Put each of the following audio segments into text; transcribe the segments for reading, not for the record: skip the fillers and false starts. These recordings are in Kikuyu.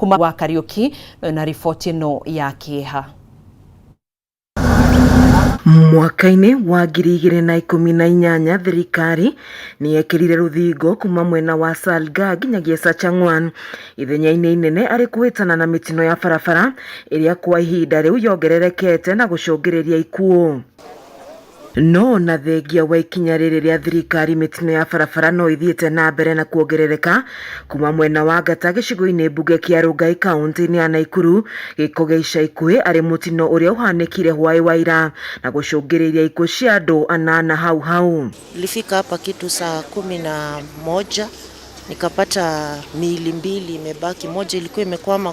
Kuma wa Kariuki na riboti ĩno ya kĩeha. Mwaka-inĩ wa 2018 thirikari nĩ yekĩrire rũthingo kuma mwena wa Salgaa nginyagia Sachangwan ithenya-inĩ inene arĩ kũhĩtana na mĩtino ya barabara ĩrĩa kwa ihinda rĩu yongererekete na gũcũngĩrĩria ikuũ. No ona thengia wa ikinya rĩrĩ rĩa thirikari, mĩtino ya barabara no ithiĩte na mbere na kuongerereka kuma mwena wa Ngata gĩcigo-inĩ mbunge kĩa Rongai kaunti-inĩ ya Naikuru. Gĩko gĩa ica ikuhĩ arĩ mũtino ũrĩa ũhanĩkire hwaĩ wa ira na gũcũngĩrĩria ikuũ cia andũ anana hau hau. Nilifika hapa kitu saa 11 nikapata miili mbili imebaki. Moja ilikuwa imekwama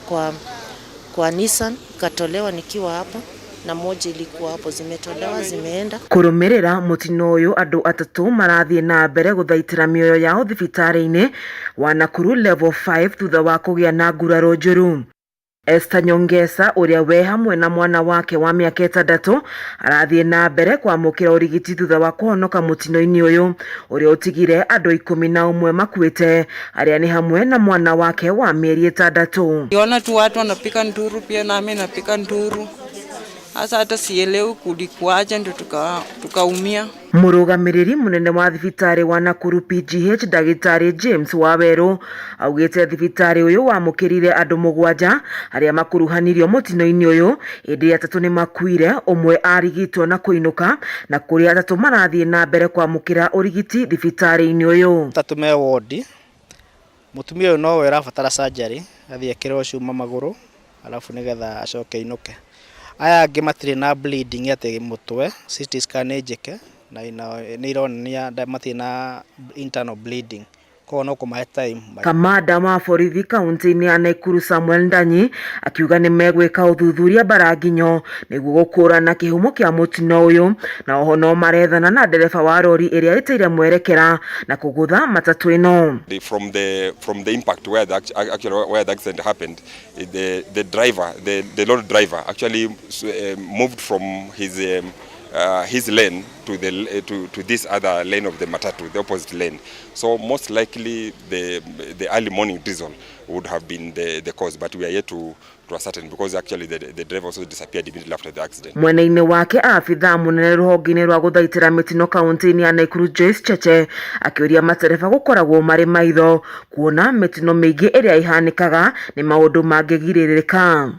kwa Nissan, ikatolewa nikiwa hapa, na moja ilikuwa hapo, zimetolewa, zimeenda. Kũrũmĩrĩra mũtino ũyũ, andũ atatũ marathiĩ na mbere gũthaitĩra mĩoyo yao thibitarĩ-inĩ wa Nakuru Level 5 thutha wa kũgĩa na nguraro njũru. Esther Nyongesa, ũrĩa we hamwe na mwana wake wa mĩaka 6 arathiĩ na mbere kwamũkĩra ũrigiti thutha wa kũhonoka mũtino-inĩ ũyũ ũrĩa ũtigire andũ 11 makuĩte, arĩa nĩ hamwe na mwana wake wa mĩeri 6. Niona tu watu wanapika nduru, pia nami napika nduru. Sasa hata sielewi kulikuwaje ndio tukaumia. Mũrũgamĩrĩri mũnene wa thibitarĩ wa Nakuru PGH ndagĩtarĩ James Wawerũ augĩte thibitarĩ ũyũ wamũkĩrire andũ 7 arĩa makuruhanirio mũtino-inĩ ũyũ, ĩndĩ atatũ nĩ makuire, ũmwe arigitwo na kũinũka, na kũrĩ atatũ marathiĩ na mbere kwamũkĩra ũrigiti thibitarĩ-inĩ ũyũ. Atatũ me wodi, mũtumia ũyũ nowe ũrabatara surgery, athiĩ ekĩrwo cuma magũrũ alafu nĩgetha acoke ainũke. Aya angĩ matirĩ na bleeding atĩ mũtwe, CT scan nĩ njĩke na nĩ ironania matirĩ na internal bleeding, koguo no kũmahe time. Kamanda wa borithi kaunti-inĩ ya Nakuru Samuel Ndanyi akiuga nĩ megwĩka ũthuthuria mbaranginyo nĩguo gũkũrana kĩhumo kĩa mũtino ũyũ, na oho no marethana na ndereba wa rori ĩrĩa ĩteire mwerekera na kũgũtha matatũ ĩno. From the impact where the actually where the accident happened, the driver, the lorry driver actually moved from his lane to this other lane of the matatu, the opposite lane. So most likely the early morning diesel would have been the cause, but we are yet to ascertain because actually the driver also disappeared immediately after the accident. Mwena-inĩ wake, abithaa mũnene rũhonge-inĩ rwa gũthaitĩra mĩtino kaunti-inĩ ya Nakuru Joyce Cheche akĩũria matereba gũkoragwo marĩ maitho kuona mĩtino mĩingĩ ĩrĩa ĩhanĩkaga nĩ maũndũ mangĩgirĩrĩka.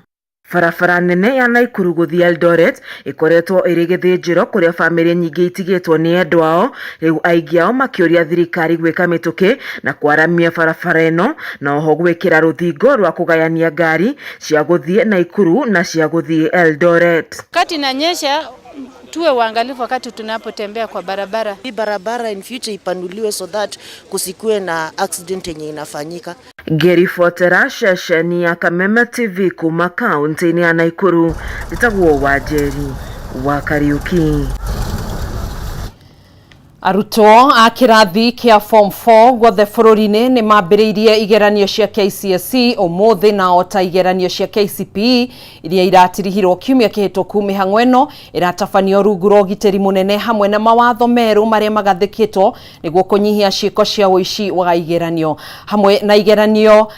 Barabara nene ya Nakuru gũthiĩ Eldoret ĩkoretwo ĩrĩ gĩthĩnjĩro kũrĩa bamĩrĩ nyingĩ itigĩtwo nĩ endwa ao, rĩu aingĩ ao makĩũria thirikari gwĩka mĩtũkĩ na kwaramia barabara ĩno, na oho gwĩkĩra rũthingo rwa kũgayania ngari cia gũthiĩ Nakuru na cia gũthiĩ Eldoret. Wakati inanyesha tuwe waangalifu wakati tunapotembea kwa barabara. Hii barabara in future ipanuliwe so that kusikue na accident yenye inafanyika. Ngĩribotera ceceni ya Kameme TV kuma kaunti-inĩ ya Nakuru, njĩtagwo Wanjeri wa Kariuki. Arutwo a kĩrathi kĩa form 4 guothe bũrũri-inĩ nĩ mambĩrĩirie igeranio cia KCSE ũmũthĩ, na ota igeranio cia KCPE iria iratirihirwo kiumia kĩhĩtũku, mĩhang'o ĩno ĩratabanio rungu rwa ũgitĩri mũnene hamwe na mawatho merũ marĩa magathĩkĩtwo nĩguo kũnyihia ciĩko cia ũici wa igeranio hamwe na igeranio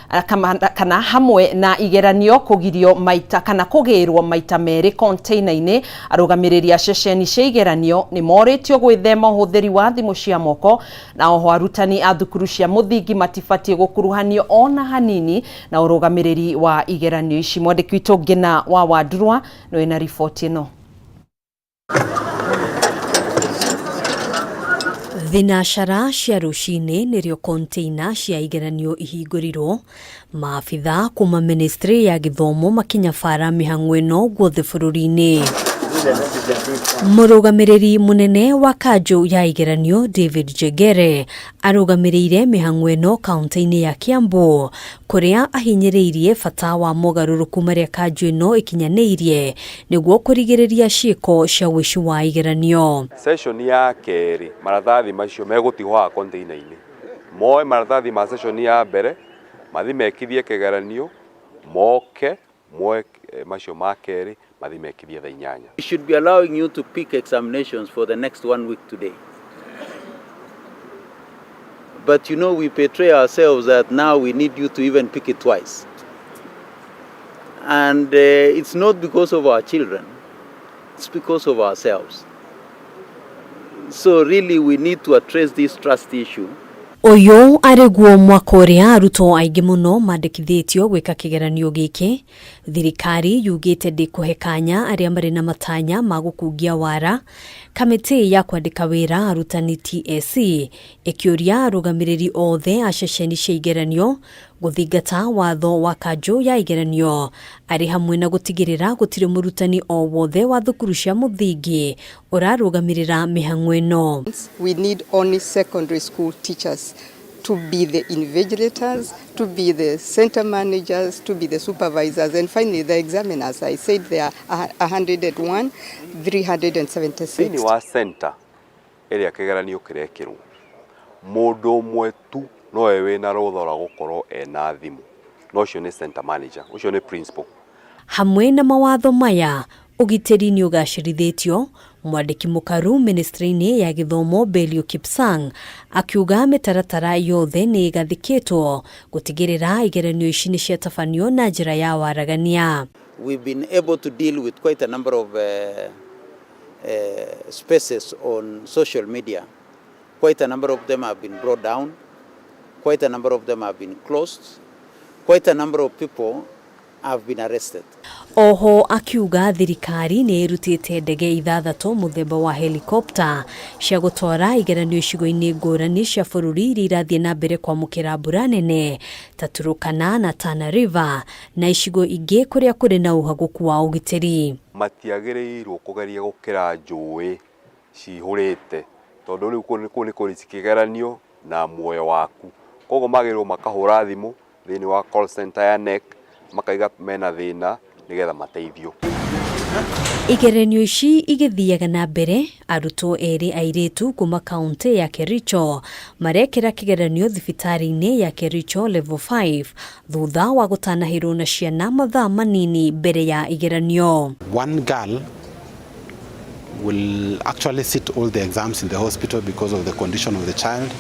kana hamwe na igeranio kũgirio maita kana kũgĩrwo maita merĩ container-inĩ. Arũgamĩrĩri a ceceni cia igeranio nĩ morĩtio gwĩthema ũhũthĩri wa thimũ cia moko, na oho arutani a thukuru cia mũthingi matibatiĩ gũkuruhanio ona hanini na ũrũgamĩrĩri wa igeranio ici. Mwandĩki witũ Ngina wa Wandurwa nĩ wĩna riboti ĩno. Thinacara cia rũcinĩ nĩrĩo container cia igeranio ihingũrirwo, maabitha kuma ministry ya gĩthomo makĩnyabara mĩhang'o ĩno guothe bũrũri-inĩ. Mũrũgamĩrĩri mũnene wa kanjũ ya igeranio David Jegere arũgamĩrĩire mĩhang'o ĩno kaunti-inĩ ya Kiambu, kũrĩa ahinyĩrĩirie bata wa mogarũrũku marĩa kanjũ ĩno ĩkinyanĩirie nĩguo kũrigĩrĩria ciĩko cia ũici wa igeranio. Session ya kerĩ, maratathi macio megũtigwo haha container-inĩ, moe maratathi ma session ya mbere, mathi mekithie kĩgeranio, moke moe macio ma kerĩ, mathi mekithie thaa 8. We should be allowing you to pick examinations for the next one week today. But we betray ourselves that now we need you to even pick it twice. And it's not because of our children, it's because of ourselves. So really we need to address this trust issue. Ũyũ arĩ guo mwaka ũrĩa arutwo aingĩ mũno mandĩkithĩtio gwĩka kĩgeranio gĩkĩ. Thirikari yugĩte ndĩkũhe kanya arĩa marĩ na matanya ma gũkungia wara. Kamĩtĩ ya kwandĩka wĩra arutani TSC ĩkĩũria arũgamĩrĩri othe a ceceni cia igeranio gũthingata watho wa kanjũ ya igeranio arĩ hamwe na gũtigĩrĩra gũtirĩ mũrutani o wothe wa thukuru cia mũthingi ũrarũgamĩrĩra mĩhang'o ĩno. We need only secondary school teachers to be the invigilators, to be the center managers, to be the supervisors, and finally the examiners. I said there are 101, 376. Thĩinĩ wa center ĩrĩa kĩgeranio kĩrekĩrwo, mũndũ ũmwe tu nowe wĩna rũtha rwa gũkorwo ena thimũ, na ũcio nĩ center manager, ũcio nĩ principal. Hamwe na mawatho maya, ũgitĩri nĩ ũgacĩrithĩtio. Mwandĩki mũkaru ministry-inĩ ya gĩthomo Belio Kipsang akiuga mĩtaratara yothe nĩ ĩgathĩkĩtwo gũtigĩrĩra igeranio ici nĩ ciatabanio na njĩra ya waragania. We've been able to deal with quite a number of spaces on social media. Quite a number of them have been brought down. Quite a number of them have been closed. Quite a number of people have been arrested. Oho akiuga thirikari nĩ ĩrutĩte ndege ithathatũ mũthemba wa helikopta cia gũtwara igeranio icigo-inĩ ngũrani cia bũrũri iria irathiĩ na mbere kwamũkĩra mbura nene ta Turkana na Tana River na icigo ingĩ kũrĩa kũrĩ na ũhagũku wa ũgitĩri. Matiagĩrĩirwo kũgeria gũkĩra njũĩ cihũrĩte, tondũ rĩu kũu nĩ kũrici kĩgeranio na muoyo waku. Koguo magĩrĩirwo makahũra thimũ thĩinĩ wa call center ya KNEC, makaiga mena thĩna nĩgetha mateithio. Igeranio ici igĩthiaga na mbere, arutwo erĩ airĩtu kuma kaunti ya Kericho marekĩra kĩgeranio thibitarĩ-inĩ ya Kericho Level 5 thutha wa gũtanahĩrwo na ciana mathaa manini mbere ya igeranio. One girl will actually sit all the exams in the hospital because of the condition of the child,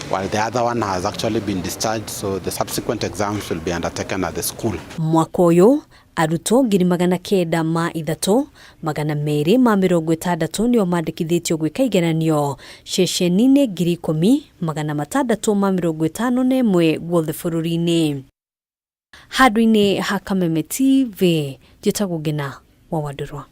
while the other one has actually been discharged, so the subsequent exams will be undertaken at the school. Mwaka ũyũ arutwo 903,260 nĩo mandĩkithĩtio gwĩka igeranio ceceni-inĩ 10,651 guothe bũrũri-inĩ. Handũ-inĩ ha Kameme TV, njĩtagwo Ngina wa Wandũrwa.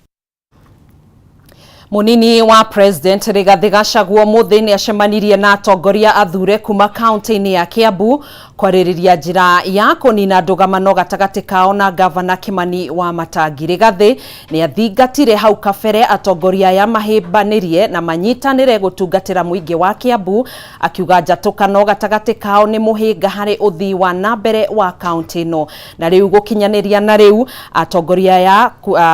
Munini wa President Rigathi Gachagua ũmũthĩ nĩ acemanirie na atongoria athure kuma kaunti-inĩ ya Kiambu kwarĩrĩria njĩra ya kũnina ndũgamano gatagatĩ kao na Gavana Kimani wa Matangi. Rigathi nĩ athingatire hau kabere atongoria aya mahĩmbanĩrie na manyitanĩre gũtungatĩra mũingĩ wa Kiambu, akiuga njatũkano gatagatĩ kao nĩ mũhĩnga harĩ ũthii wa na mbere wa kaunti ĩno. Na rĩu gũkinyanĩria na rĩu atongoria aya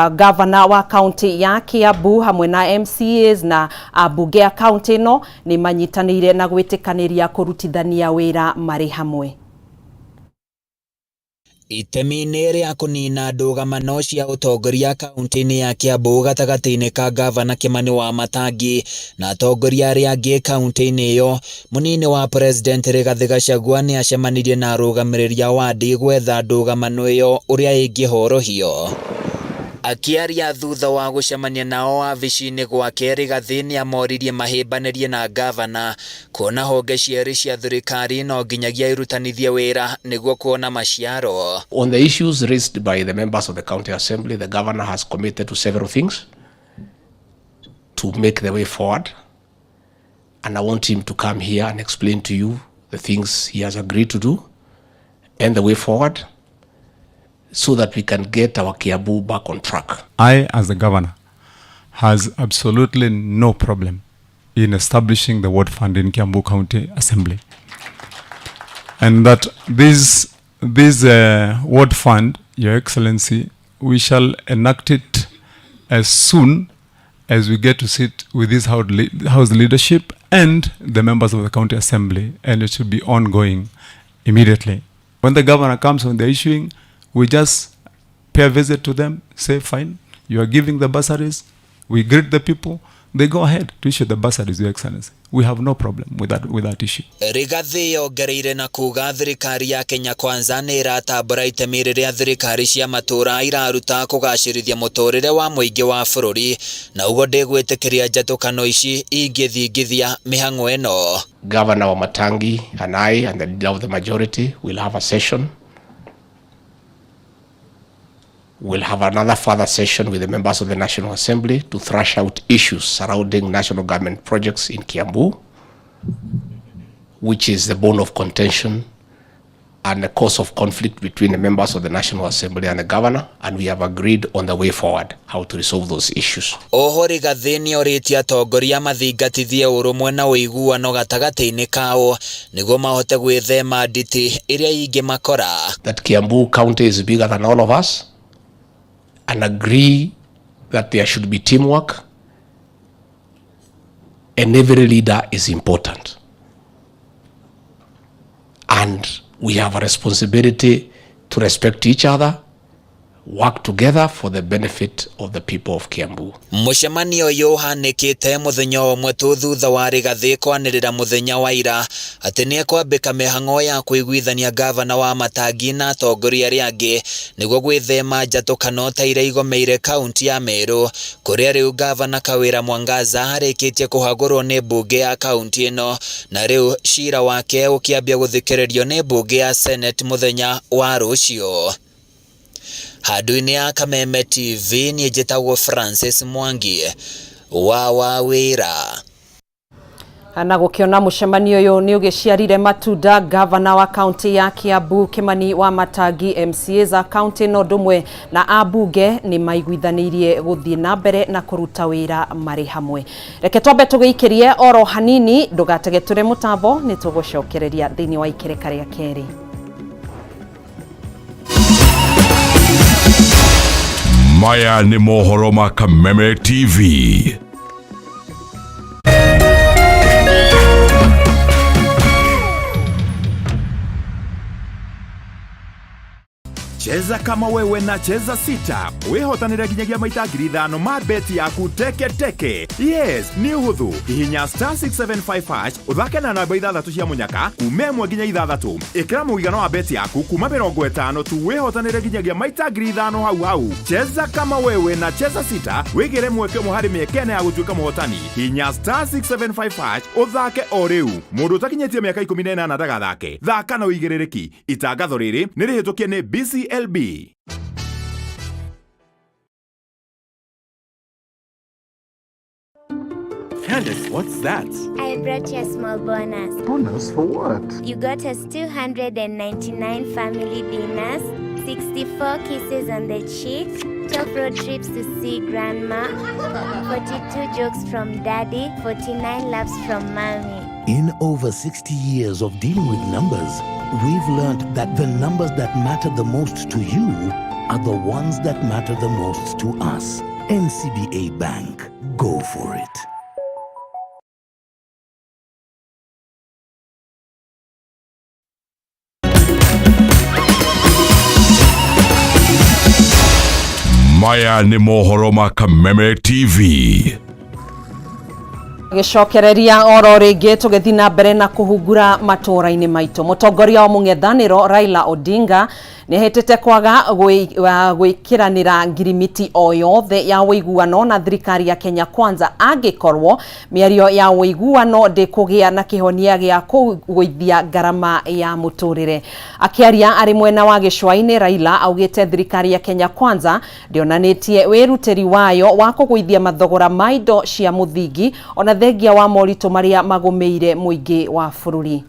Gavana wa kaunti ya Kiambu hamwe na MCAs na ambunge a kaunti ĩno nĩ manyitanĩire na gwĩtĩkanĩria kũrutithania wĩra marĩ hamwe. Itemi-inĩ rĩa kũnina ndũgamano cia ũtongoria kaunti-inĩ ya Kiambu gatagatĩ-inĩ ka Gavana Kimani wa Matangi na atongoria arĩa angĩ kaunti-inĩ ĩyo, mũnini wa President Rigathi Gachagua nĩ acemanirie na arũgamĩrĩri a wadi gwetha ndũgamano ĩyo ũrĩa ĩngĩhorohio. Akĩaria thutha wa gũcemania nao wabici-inĩ gwake, Rigathi nĩamoririe mahĩmbanĩrie na gavana kuona honge cierĩ cia thirikari no nginyagia irutanithie wĩra nĩguo kuona maciaro. On the issues raised by the members of the county assembly, the governor has committed to several things to make the way forward, and I want him to come here and explain to you the things he has agreed to do and the way forward, so that we can get our Kiambu back on track. I, as the governor, has absolutely no problem in establishing the ward fund in Kiambu County Assembly. And that this ward fund, Your Excellency, we shall enact it as soon as we get to sit with this house leadership and the members of the county assembly, and it should be ongoing immediately. When the governor comes on the issuing, we just pay a visit to them, say, fine, you are giving the bursaries, we greet the people, They go ahead to issue the bursaries, Your Excellency. We have no problem with that, with that issue. Rigathi yongereire na kuga thirikari ya Kenya Kwanza nĩ ĩratambũra itemi rĩrĩa thirikari cia matũũra iraruta kũgacĩrithia mũtũrĩre wa mũingĩ wa bũrũri na ũguo ndĩgwĩtĩkĩria njatũkano ici ingĩthingithia mĩhang'o ĩno. Governor Wamatangi and I and the leader of the majority will have a session. We'll have another further session with the members of the National Assembly to thrash out issues surrounding national government projects in Kiambu, which is the bone of contention and the cause of conflict between the members of the National Assembly and the governor, and we have agreed on the way forward, how to resolve those issues. Oho Rigathi nĩorĩtie atongoria mathingatithie ũrũmwe na ũiguano gatagatĩ-inĩ kao nĩguo mahote gwĩthema nditi iria ingĩmakora. That Kiambu County is bigger than all of us, and agree that there should be teamwork, and every leader is important. And we have a responsibility to respect each other, work together for the benefit of the people of Kiambu. Mũcemanio ũyũ ũhanĩkĩte mũthenya ũmwe tu thutha wa Rigathi kwanĩrĩra mũthenya wa ira atĩ nĩekwambĩka mĩhang'o ya kũiguithania ngavana wa Matangi na atongoria arĩa angĩ nĩguo gwĩthema njatũkano ta iria igomeire kaunti ya Meru kũrĩa rĩu ngavana Kawĩra Mwangaza arĩkĩtie kũhagũrwo nĩ mbunge ya kaunti ĩno na rĩu cira wake ũkĩambia gũthikĩrĩrio nĩ mbunge ya Senate mũthenya wa rũciũ. Handũ-inĩ ya Kameme TV niĩ njĩtagwo Francis Mwangi wa Wawĩra. Na gũkĩona mũcemanio ũyũ nĩ ũgĩciarire matunda, gavana wa kaunti ya Kiambu Kimani wa Matangi, MCAs a kaunti ĩno ũndũ ũmwe na ambunge nĩ maiguithanĩirie gũthiĩ na mbere na kũruta wĩra marĩ hamwe. Reke twambe tũgĩikĩrie oro hanini, ndũgategetũre mũtambo, nĩ tũgũcokereria thĩinĩ wa ikereka rĩa kerĩ. Maya nĩ mohoro ma Kameme TV. Cheza kama wewe na Cheza Sita wihotanire nginyagia maita 5,000 ma beti yaku teke teke. Yes, nĩ ũhũthũ. Hihinya star 675 hash ũthake na namba 6 cia mũnyaka kuma 1 nginya 6. Ĩkĩra mũigana wa beti yaku kuma 50 tu wihotanire nginyagia maita 5,000 hau hau. Cheza kama wewe na Cheza Sita wĩgĩre mweke ũmwe harĩ mĩeke ĩna ya gũtuĩka mũhotani. Hihinya star 675 hash ũthake o rĩu. Mũndũ ũtakinyĩtie mĩaka 18 ndagathake. Thaka na ũigĩrĩrĩki. Itangatho rĩrĩ nĩ rĩhĩtũkie nĩ BCLB. Candace, what's that? I brought you a small bonus. Bonus for what? You got us 299 family dinners, 64 kisses on the cheek, 12 road trips to see grandma, 42 jokes from daddy, 49 laughs from mommy. In over 60 years of dealing with numbers, we've learned that the numbers that matter the most to you are the ones that matter the most to us. NCBA Bank. Go for it. Maya nĩ mohoro ma Kameme TV. Gĩcokereria oro rĩngĩ tũgĩthiĩ na mbere na kũhungura matũũra-inĩ maitũ. Mũtongoria wa mũng'ethanĩro Raila Odinga nĩahĩtĩte kwaga gwĩkĩranĩra ngirimiti o yothe ya ũiguano na thirikari ya Kenya Kwanza angĩkorwo mĩario ya ũiguano ndĩkũgĩa na kĩhonia gĩa kũgũithia ngarama ya mũtũrĩre. Akĩaria arĩ mwena wa gĩcũa-inĩ, Raila augĩte thirikari ya Kenya Kwanza ndĩonanĩtie wĩrutĩri wayo wa kũgũithia mathogora ma indo cia mũthingi ona thengia wa moritũ marĩa magũmĩire mũingĩ wa bũrũri.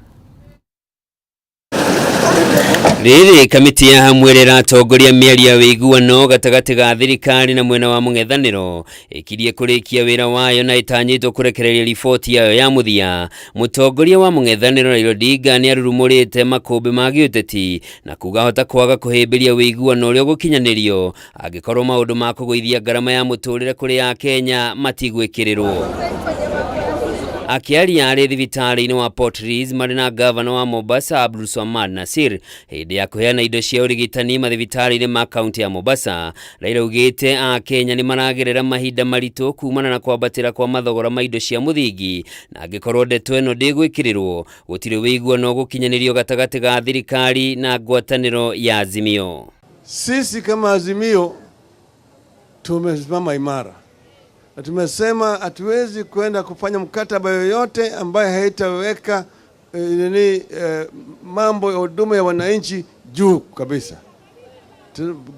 Rĩrĩ kamĩtĩ ya hamwe ĩrĩa ĩratongoria mĩario ya ũiguano gatagatĩ ga thirikari na mwena wa mũng'ethanĩro ĩkirie kũrĩkia wĩra wayo na ĩtanyĩtwo kũrekereria riboti yayo ya mũthia. Mũtongoria wa mũng'ethanĩro Raila Odinga nĩarurumũrĩte makũmbĩ ma gĩũteti na kuga hota kwaga kũhĩmbĩria ũiguano ũrĩa ũgũkinyanĩrio angĩkorwo maũndũ ma kũgũithia ngarama ya mũtũrĩre kũrĩ Akenya matigwĩkĩrĩrwo. Akĩaria arĩ thibitarĩ-inĩ wa Port Reitz marĩ na gavana wa Mombasa Abdulswamad Nassir hĩndĩ ya kũheana indo cia ũrigitani mathibitarĩ-inĩ ma kaunti ya Mombasa, Raila augĩte Akenya nĩ maragerera mahinda maritũ kumana na kwambatĩra kwa mathogora ma indo cia mũthingi, na angĩkorwo ndeto ĩno ndĩgwĩkĩrĩrwo gũtirĩ ũiguano ũgũkinyanĩrio gatagatĩ ga thirikari na ngwatanĩro ya Azimio. Sisi kama Azimio tumesimama imara na tumesema hatuwezi kwenda kufanya mkataba yoyote ambaye haitaweka mambo ya huduma ya wananchi juu kabisa,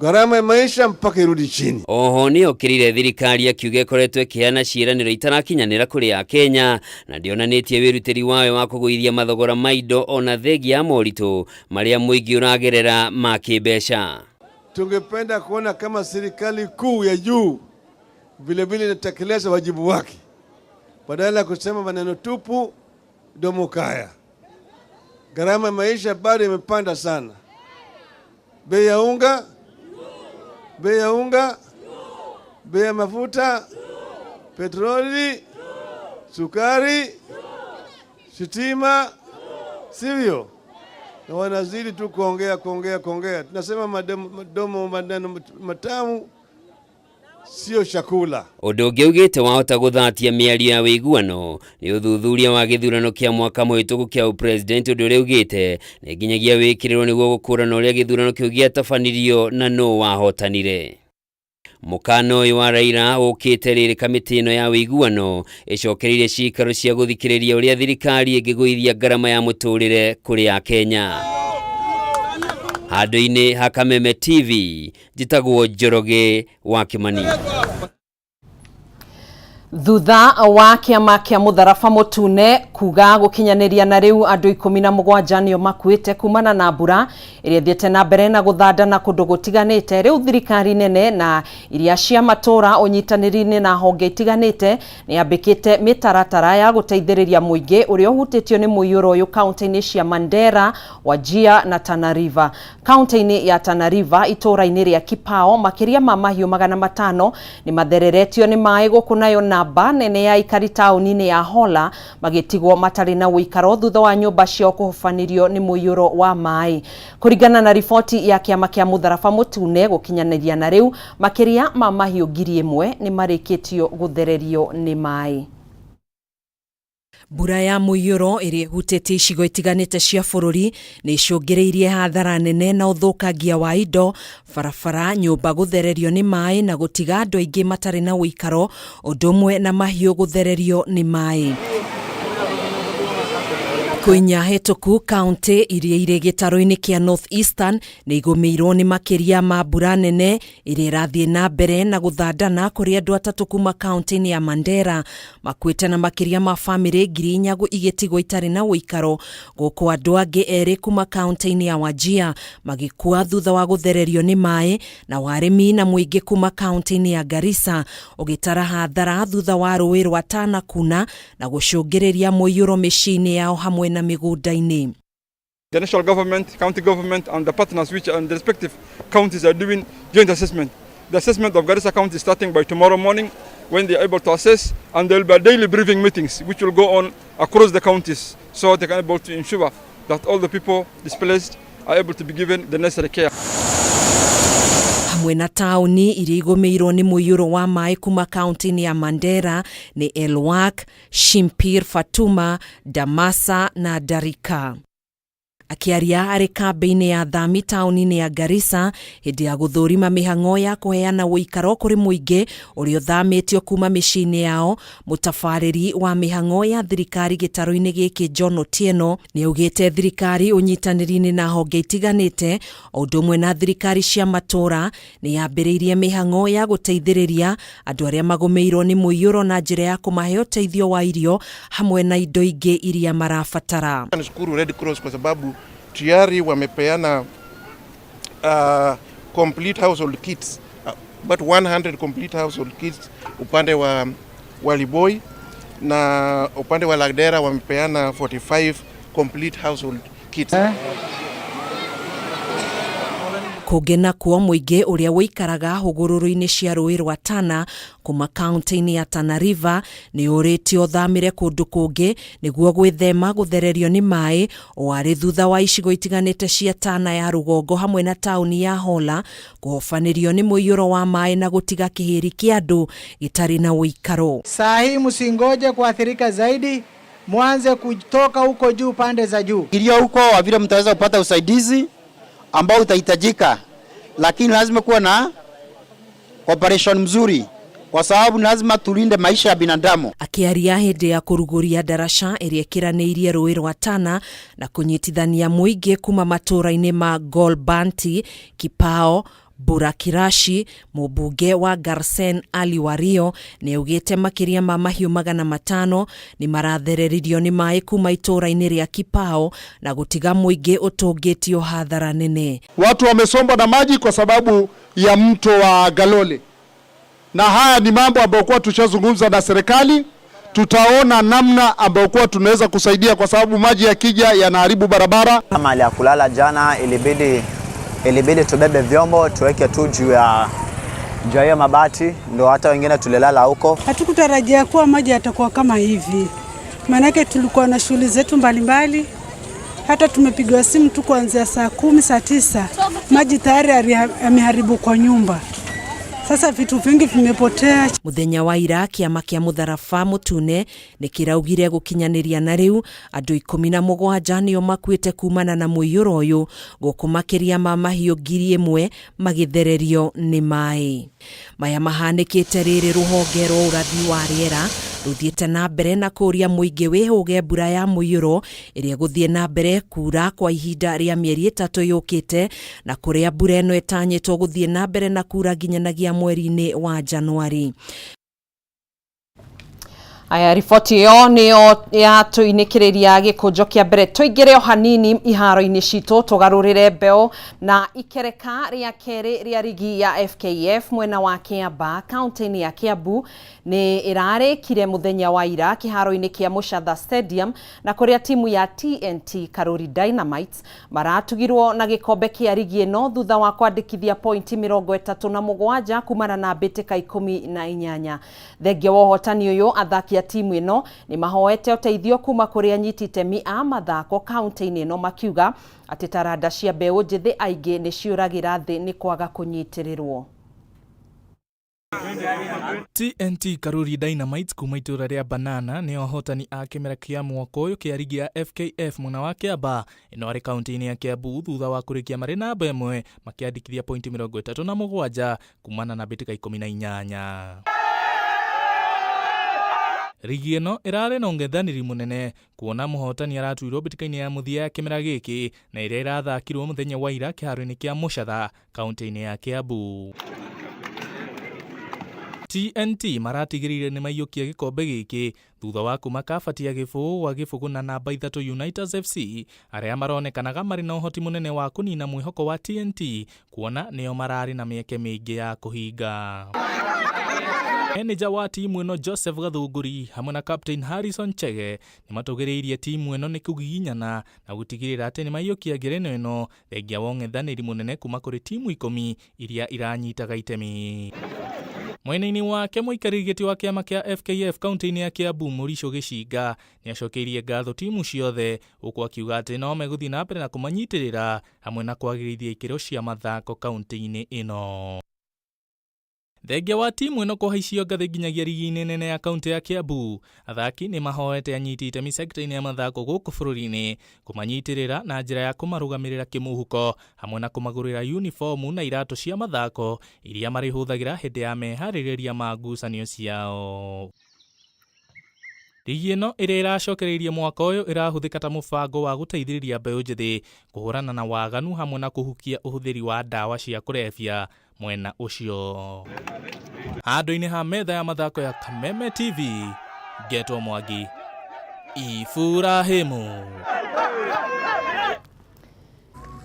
gharama ya maisha mpaka irudi chini. Oho nĩ okĩrĩire thirikari akiuga ĩkoretwo ĩkĩheana ciĩranĩro itarakinyanĩra kũrĩ Akenya na ndĩonanĩtie wĩrutĩri wayo wa kũgũithia mathogora ma indo ona thengia ya moritũ marĩa mũingĩ ũragerera ma kĩmbeca. Tungependa kuona kama serikali kuu ya juu vile vile inatekeleza wajibu wake badala ya kusema maneno tupu domo kaya. Gharama ya maisha bado imepanda sana. Bei ya unga, bei ya unga, bei ya mafuta, petroli, sukari, sitima, sivyo? Na wanazidi tu kuongea kuongea kuongea. Tunasema madomo maneno matamu sio chakula. Ũndũ ũngĩ augĩte wahota gũthatia mĩario ya ũiguano nĩ ũthuthuria wa gĩthurano kĩa mwaka mũhĩtũku kĩa ũpresident, ũndũ ũrĩa augĩte nĩ nginyagia wĩkĩrĩrwo nĩguo gũkũrana ũrĩa gĩthurano kĩu gĩatabanirio na nũ wahotanire. Mũkana ũyũ wa Raila ũkĩte rĩrĩ kamĩtĩ ĩno ya ũiguano ĩcokereirie cikaro cia gũthikĩrĩria ũrĩa thirikari ĩngĩgũithia ngarama ya mũtũrĩre kũrĩ Akenya. Handũ-inĩ ha Kameme TV njĩtagwo Njoroge wa Kimani. Thutha wa kĩama kĩa Mũtharaba Mũtune kuga gũkinyanĩria na rĩu andũ 17 nĩo makuĩte kumana na mbura ĩrĩa ĩthiĩte na mbere na gũthandana kũndũ gũtiganĩte, rĩu thirikari nene na iria cia matũra ũnyitanĩri-inĩ na honge itiganĩte nĩ yambĩkĩte mĩtaratara ya gũteithĩrĩria mũingĩ ũrĩa ũhutĩtio nĩ mũiyũro ũyũ kaunti-inĩ cia Mandera, Wajir na Tana River. Kaunti-inĩ ya Tana River itũra-inĩ rĩa Kipao makĩria ma mahiũ 500 nĩ mathereretio nĩ maĩ gũkũ nayo na namba nene ya aikari taũni-inĩ ya Hola magĩtigwo matarĩ na ũikaro thutha wa nyũmba ciao kũhobanĩrio nĩ mũiyũro wa maĩ. Kũringana na riboti ya kĩama kĩa Mũtharaba Mũtune gũkinyanĩria na rĩu makĩria ma mahiũ 1000 nĩ marĩkĩtio gũthererio nĩ maĩ. Mbura ya mũiyũro ĩrĩa ĩhutĩtie icigo itiganĩte cia bũrũri nĩ icũngĩrĩirie hathara nene na ũthũkangia wa indo, barabara, nyũmba gũthererio nĩ maĩ na gũtiga andũ aingĩ matarĩ na ũikaro, ũndũ ũmwe na mahiũ gũthererio nĩ maĩ. Thikũ inya hĩtũku kaunti iria irĩ gĩtarũ-inĩ kĩa North Eastern nĩ igũmĩirwo nĩ makĩria ma mbura nene ĩrĩa ĩrathiĩ na mbere na gũthandana kũrĩ andũ atatũ kuma kaunti-inĩ ya Mandera makuĩte na makĩria ma bamĩrĩ 4,000 igĩtigwo itarĩ na ũikaro, gũkũ andũ angĩ erĩ kuma kaunti-inĩ ya Wajir magĩkua thutha wa gũthererio nĩ maĩ, na warĩmi na mũingĩ kuma kaunti-inĩ ya Garissa ũgĩtara hathara thutha wa rũĩ rwa Tana kuna na gũcũngĩrĩria mũiyũro mĩciĩ-inĩ yao hamwe na mĩgũnda-inĩ. The national government, county government and the partners which are in the respective counties are doing joint assessment. The assessment of Garissa County is starting by tomorrow morning when they are able to assess, and there will be daily briefing meetings which will go on across the counties so they can be able to ensure that all the people displaced are able to be given the necessary care. Hamwe na taũni iria igũmĩirwo nĩ mũiyũro wa maĩ kuma kaunti-inĩ ya Mandera nĩ Elwak, Shimpir Fatuma, Damasa na Darika. Akĩaria arĩ kambĩ-inĩ ya thami taũni-inĩ ya Garissa hĩndĩ ya gũthũrima mĩhang'o ya kũheana ũikaro kũrĩ mũingĩ ũrĩa ũthamĩtio kuma mĩciĩ-inĩ yao, mũtabarĩri wa mĩhang'o ya thirikari gĩtarũ-inĩ gĩkĩ John Otieno nĩ augĩte thirikari ũnyitanĩri-inĩ na honge itiganĩte o ũndũ ũmwe na thirikari cia matũra nĩ yambĩrĩirie mĩhang'o ya gũteithĩrĩria andũ arĩa magũmĩirwo nĩ mũiyũro na njĩra ya kũmahe ũteithio wa irio hamwe na indo ingĩ iria marabatara. Nishukuru Red Cross kwa sababu tayari wamepeana complete household kits, but 100 complete household kits upande wa Waliboi, na upande wa Lagdera wamepeana 45 complete household kits. Kũngĩ nakuo mũingĩ ũrĩa ũikaraga hũgũrũrũ-inĩ cia rũĩ rwa Tana kuma kaunti-inĩ ya Tana River nĩ ũrĩtio ũthamĩre kũndũ kũngĩ nĩguo gwĩthema gũthererio nĩ maĩ o arĩ thutha wa icigo itiganĩte cia Tana ya rũgongo hamwe na taũni ya Hola kũhobanĩrio nĩ mũiyũro wa maĩ na gũtiga kĩhĩri kĩa andũ gĩtarĩ na ũikaro. Saa hii msingoje kuathirika zaidi, mwanze kutoka huko juu pande za juu. Kilio huko wa vile mtaweza kupata usaidizi ambao utahitajika, lakini lazima kuwa na cooperation mzuri kwa sababu lazima tulinde maisha ya binadamu. Akĩaria hĩndĩ ya kũrugũria ndaraca ĩrĩa ĩkĩranĩirie rũĩ rwa Tana na kũnyitithania mũingĩ kuma matũũra-inĩ ma Golbanti, Kipao, Burakirashi, mũmbunge wa Garsen Ali Wario nĩ augĩte makĩria ma mahiũ 500 nĩ marathereririo nĩ maĩ kuma itũũra-inĩ rĩa Kipao na gũtiga mũingĩ ũtũngĩtio hathara nene. Watu wamesombwa na maji kwa sababu ya mto wa Galole, na haya ni mambo ambayo kwa tushazungumza na serikali. Tutaona namna ambayo kwa tunaweza kusaidia, kwa sababu maji yakija yanaharibu barabara. Mahali ya kulala jana ilibidi tubebe vyombo tuweke tu juu ya hiyo mabati, ndio hata wengine tulilala huko. Hatukutarajia kuwa maji yatakuwa kama hivi, maanake tulikuwa na shughuli zetu mbalimbali. Hata tumepigiwa simu tu kuanzia saa 10, saa 9, maji tayari yameharibu kwa nyumba. Sasa vitu vingi vimepotea. Muthenya wa ira kiama kia Mutharaba Mutune nĩ kĩraugire gũkinyanĩria na rĩu andũ 17 nĩo makuĩte kumana na mũiyũro ũyũ gũkũ makĩria ma mahiũ 1000 magĩthererio nĩ maĩ. Maya mahanĩkĩte rĩrĩ rũhonge rwa ũrathi wa rĩera rũthiĩte na mbere na kũũria mũingĩ wĩhũge mbura ya mũiyũro ĩrĩa ĩgũthiĩ na mbere kuura kwa ihinda rĩa mĩeri 3 yũkĩte na kũrĩa mbura ĩno ĩtanyĩtwo gũthiĩ na mbere na kuura nginyanagia mweri-inĩ wa Januari. Aya, riboti ĩyo nĩyo yatũinĩkĩrĩria gĩkũnjo kĩa mbere. Tũingĩre o hanini iharo-inĩ citũ tũgarũrĩre mbeũ na ikereka rĩa kerĩ rĩa rigi ya FKF mwena wa Kiambaa kaunti-inĩ ya Kiambu nĩ ĩrarĩkire mũthenya wa ira kĩharo-inĩ kĩa Mũcatha Stadium na kũrĩa timu ya TNT Karuri Dynamites maratugirwo na gĩkombe kĩa rigi ĩno thutha wa kwandĩkithia pointi 37 kumana na mbĩtĩka 18. Thengia wa ũhotani ũyũ athaki a timu ĩno nĩ mahoete ũteithio kuma kũrĩ anyiti itemi a mathako kaunti-inĩ ĩno makiuga atĩ taranda cia mbeũ njĩthĩ aingĩ nĩ ciũragĩra thĩ nĩ kwaga kũnyitĩrĩrwo. TNT Karuri Dynamites kuma itũra rĩa Banana nĩ ahotani a kĩmera kĩa mwaka ũyũ kĩa rigi ya FKF mwena wa Kiambaa ĩno arĩ kaunti-inĩ ya Kiambu thutha wa kũrĩkia marĩ namba 1 makĩandĩkithia pointi 37 kumana na mbĩtĩka 18. Rigi ĩno ĩrarĩ na ũng'ethanĩri mũnene kuona mũhotani aratuirwo mbĩtĩka-inĩ ya mũthia ya kĩmera gĩkĩ na ĩrĩa ĩrathakirwo mũthenya wa ira kĩharo-inĩ kĩa Mũcatha kaunti-inĩ ya Kiambu. TNT maratigĩrĩire nĩ maiyũkia gĩkombe gĩkĩ thutha wa kuma kabati ya gĩbũgũ gwa gĩbũgũ na namba 3 Uniters FC arĩa maronekanaga marĩ na ũhoti mũnene wa kũnina mwĩhoko wa TNT kuona nĩo mararĩ na mĩeke mĩingĩ ya kũhinga. Manager wa timu ĩno Joseph Gathunguri hamwe na captain Harrison Chege nĩ matũgĩrĩirie timu ĩno nĩ kũgiginyana na gũtigĩrĩra atĩ nĩ maiyũkia ngerenwa ĩno thengia wa ũng'ethanĩri mũnene kuma kũrĩ timu 10 iria iranyitaga itemi. Mwena-inĩ wake mũikarĩri gĩtĩ wa kĩama kĩa FKF kaunti-inĩ ya Kiambu Mũricho Gĩcinga nĩ acokeirie ngatho timu ciothe huku akiuga atĩ no megũthiĩ na mbere na kũmanyitĩrĩra hamwe na kwagĩrithia ikĩro cia mathako kaunti-inĩ ĩno. Thengia wa timu ĩno kũhaicio ngathĩ nginyagia rigi-inĩ nene ya kaunti ya Kiambu, athaki nĩ mahoete anyiti itemi sekta-inĩ ya mathako gũkũ bũrũri-inĩ kũmanyitĩrĩra na njĩra ya kũmarũgamĩrĩra kĩmũhuko hamwe na kũmagũrĩra unifomu na iratũ cia mathako iria marĩhũthagĩra hĩndĩ ya meharĩrĩria ma ngucanio ciao. Rigi ĩno ĩrĩa ĩracokereirie mwaka ũyũ ĩrahũthĩka ta mũbango wa gũteithĩrĩria mbeũ njĩthĩ kũhũrana na waganu hamwe na kũhukia ũhũthĩri wa ndawa cia kũrebia mwena ũcio. Handũ-inĩ ha metha ya mathako ya Kameme TV, Ngetwo Mwangi, Iburahĩmu.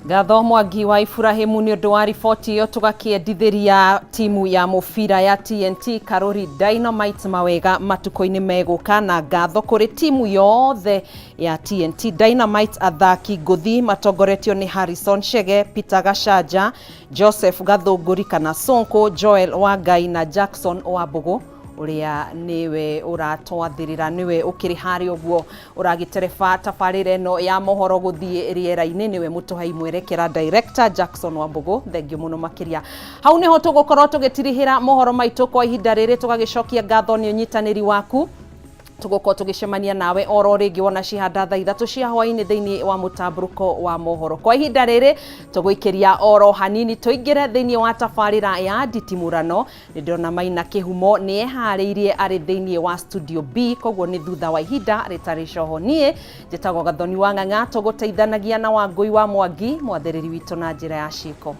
Ngatho Mwangi wa Iburahimu nĩ ũndũ wa riboti ĩyo. Tũgakĩendithĩria timu ya mũbira ya TNT Karori Dynamite mawega matukũ-inĩ megũka, na ngatho kũrĩ timu yothe ya TNT Dynamite, athaki ngũthi matongoretio nĩ Harrison Chege, Peter Gachanja, Joseph Gathũngũri kana Sonko, Joel Wangai na Jackson Wambũgũ ũrĩa nĩwe ũratwathĩrĩra, nĩwe ũkĩrĩ harĩa ũguo ũragĩtereba tabarĩra ĩno ya mohoro gũthiĩ rĩera-inĩ, nĩwe mũtũhei mwerekera director Jackson Wambũgũ. Thengiũ mũno makĩria. Hau nĩho tũgũkorwo tũgĩtirihĩra mohoro maitũ kwa ihinda rĩrĩ, tũgagĩcokia ngatho nĩ ũnyitanĩri waku. Tũgũkorwo tũgĩcemania nawe oro rĩngĩ wona cihanda thaa 3 cia hwaĩ-inĩ thĩinĩ wa mũtambũrũko wa mohoro. Kwa ihinda rĩrĩ tũgũikĩria oro hanini tũingĩre thĩinĩ wa tabarĩra ya nditimũrano. Nĩ ndĩrona Maina Kĩhumo nĩ eharĩirie arĩ thĩinĩ wa studio B, koguo nĩ thutha wa ihinda rĩtarĩ coho. Niĩ njĩtagwo Gathoni wa Ng'ang'a, tũgũteithanagia na Wangũi wa Mwangi, mwathĩrĩri witũ na njĩra ya ciĩko.